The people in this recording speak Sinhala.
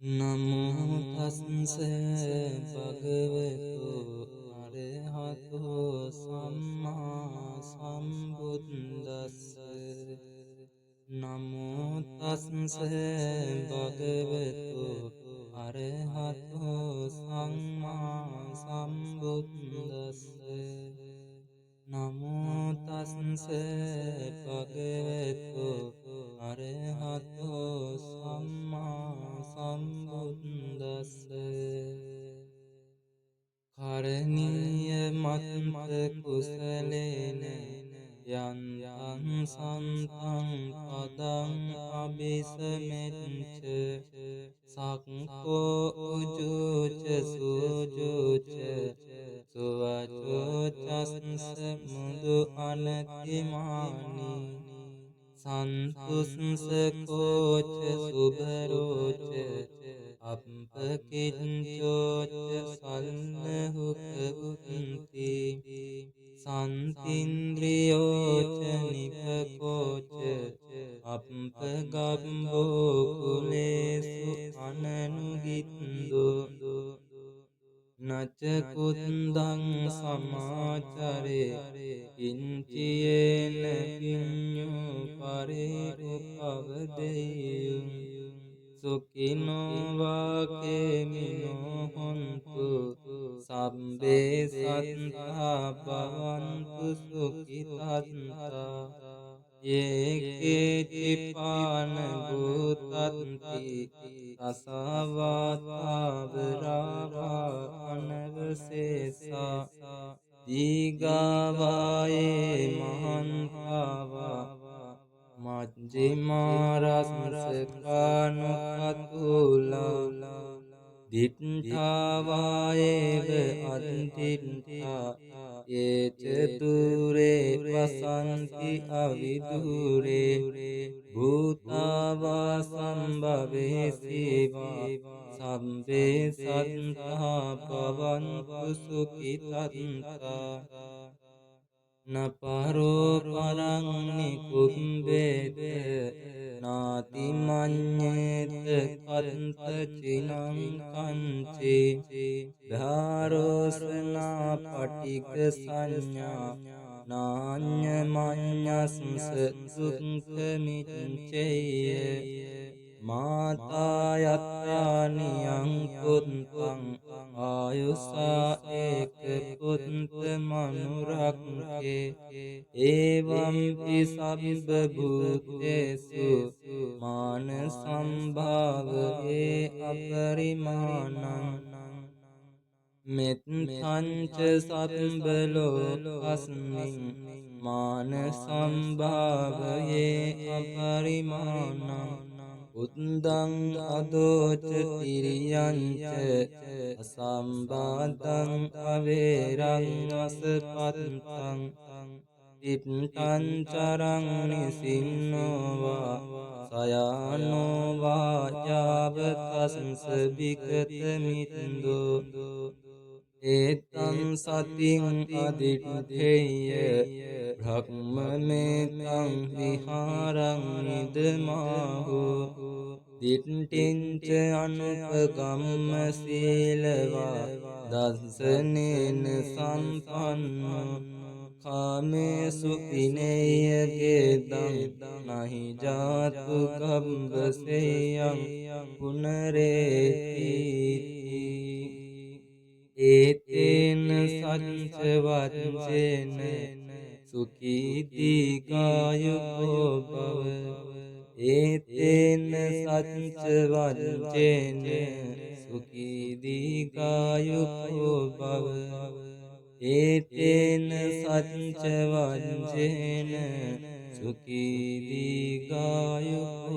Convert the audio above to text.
නමෝ තස්ස භගවතු අරහතෝ සම්මා සම්බුද්දස්ස. නමෝ තස්ස භගවතු අරහතෝ සම්මා සම්බුද්දස්ස. නමෝ තස්ස භගවතු අරහතෝ සම්මා සම්බුද්දස්ස. කරණීය මත්ත කුසලේන යන්තං සන්තං පදං අபிසමෙච්ච සක්කෝ උජුච සුජුච සුවචෝ චස්ස මුදු අනතිමානි සන්තුස්ස කෝච සුභරෝච අප්පකිච්චෝච සල්ලහුක උත්ති සන්තින්ද්‍රියෝච නිපකෝච අප්පගබ්බෝ කුලේසු අනනුගිද්දෝ නච කුද්දං සමාචරේ කිංචියේන කිඤ්ඤු පරේ උපවදෙය්‍යුං සුඛිනෝ වාකේමිනෝ හොන්තු සබ්බේ සත්තා භවන්තු සුඛිතත්තා. යේකේචි පාන භූතත්ති අසවාතාවරාවා අනවශේෂා දීඝාවායේ මහන්තාවා මජ්ක්‍ධිමා රස්සකානුකතුලා දිට්ඨාවායේව අද්දිට්ඨා යේච දුරේ වසන්ති අවිදුරේ භූතාවා සම්භවේසීවා සබ්බේ සත්තා භවන්තු සුඛිතත්තා. නපරෝ පරං නිකුම්බේත නාති මඤ්ඤේත කත්ත චිනං කංචි ධාරෝසනා පටිඝ සංඥා නාඤ්ඤ මඤ්ඤස්ස දුක්ඛ මිච්ඡේය. මාතා යත්තානියං කුත්තං ආයුසා ඒක කුත්ත මනුරක්ඛේ. ඒවම්පි සබ්බ භූතේසු මාන සම්භාවයේ අපරිමාණං මෙත්තං ච සබ්බ ලෝකස්මින් මාන සම්භාවයේ අපරිමාණං උද්දං අදෝච තිරියං ච අසම්බාධං අවේරං අසපත්තං තිත්තං චරං නිසින්නෝ වා සයානෝ වා යාව තස්ස විගත මිද්දෝ. ඒතං සතිං අදිට්ඨේය බ්‍රහ්මමේතං විහාරං ඉදමාහු දිට්ඨිං ච අනුපගම්ම සීලවා දස්සනේන සම්පන්නෝ කාමේසු විනේය ගේදං නහි ජාතු ගබ්බසෙයං පුනරේති. ඒතේන සච්ච වච්චේන සුඛී දීඝායුකෝ භව. ඒතේන සච්ච වච්චේන සුඛී දීඝායුකෝ භව. ඒතේන සච්ච වච්චේන සුඛී දීඝායුකෝ